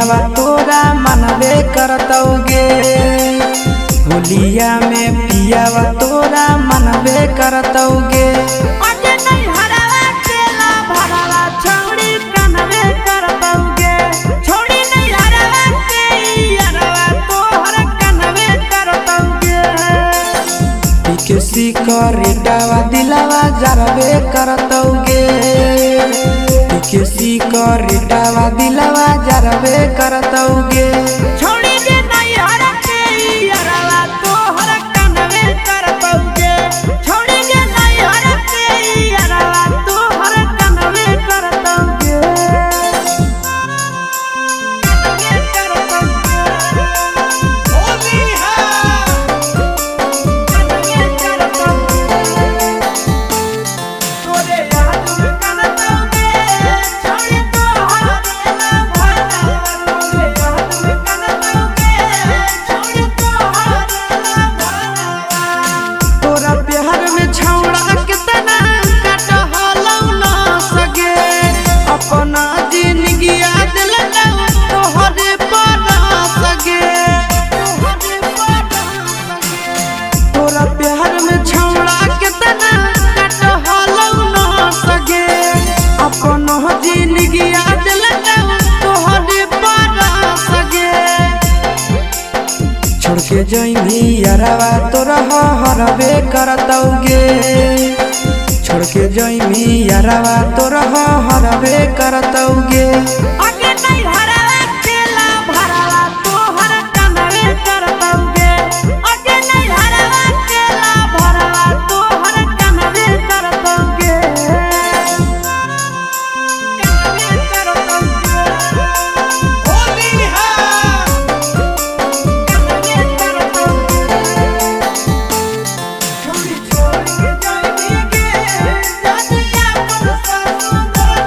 पियावा तोरा मनबे करतौगे। होलिया में पियावा तोरा मनबे करतौगे। किसी करेटावा दिलावा जरबे करतौगे। किसी करेटावा दिलावा जरबे करतौगे। छोड़ी दे नहीं हरा के यारवा तोहर कनवे करतौगे। छोड़ी दे नहीं हरा के यारवा तोहर कनवे करतौगे। कनवे करतौगे। होली है। कनवे करतौगे। तोरे याद में कनतौगे। छोड़ी तोहर ना भरवा तोरे याद में कनतौगे। छोड़ी तोहर ना भरवा। तोरा प्यार में छौड़ा कितना कटहलौ ना सगे। अपना जिंदगिया दिलौ तोहरे पर सगे। तोरा प्यार में छौड़ा कितना कटहलौ ना सगे। अपना जिंदगिया दिलौ तोहरे पर सगे। छोड़ के जइभी यारवा तोरा हरबे करतौगे। छोड़ के जइभी यारवा तोरा हरबे करतौगे। आगे नहीं हरावा केला भरावा तोहर कनवे करतौगे। आगे नहीं हरावा केला भरावा तोहर कनवे करतौगे। कनवे करतौगे। होली है। कनवे करतौगे। छोड़ी छोड़ के जाएगी गे जानिया पर ससुर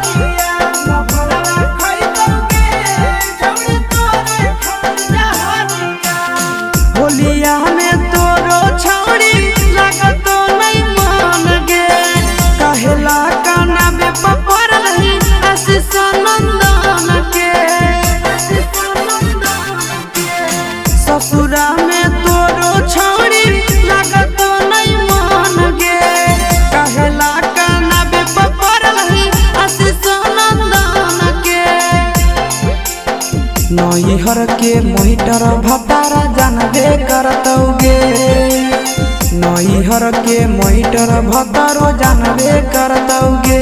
दिया न भरवा खाइतौगे। छोड़ी तोरे खान जहानिया। होलिया में तोरो छौड़ी लागतो नहीं मान गे। कहेला काना बे पपर रही आशीष नंदन के। ससुरा में तोरो छौड़ी लागतो नहीं मान गे। कहेला काना बे पपर रही आशीष नंदन के। नैहर के मोहिटर भतारा जानबे करतौगे। नैहर के मोहिटर भतारो जानबे करतौगे।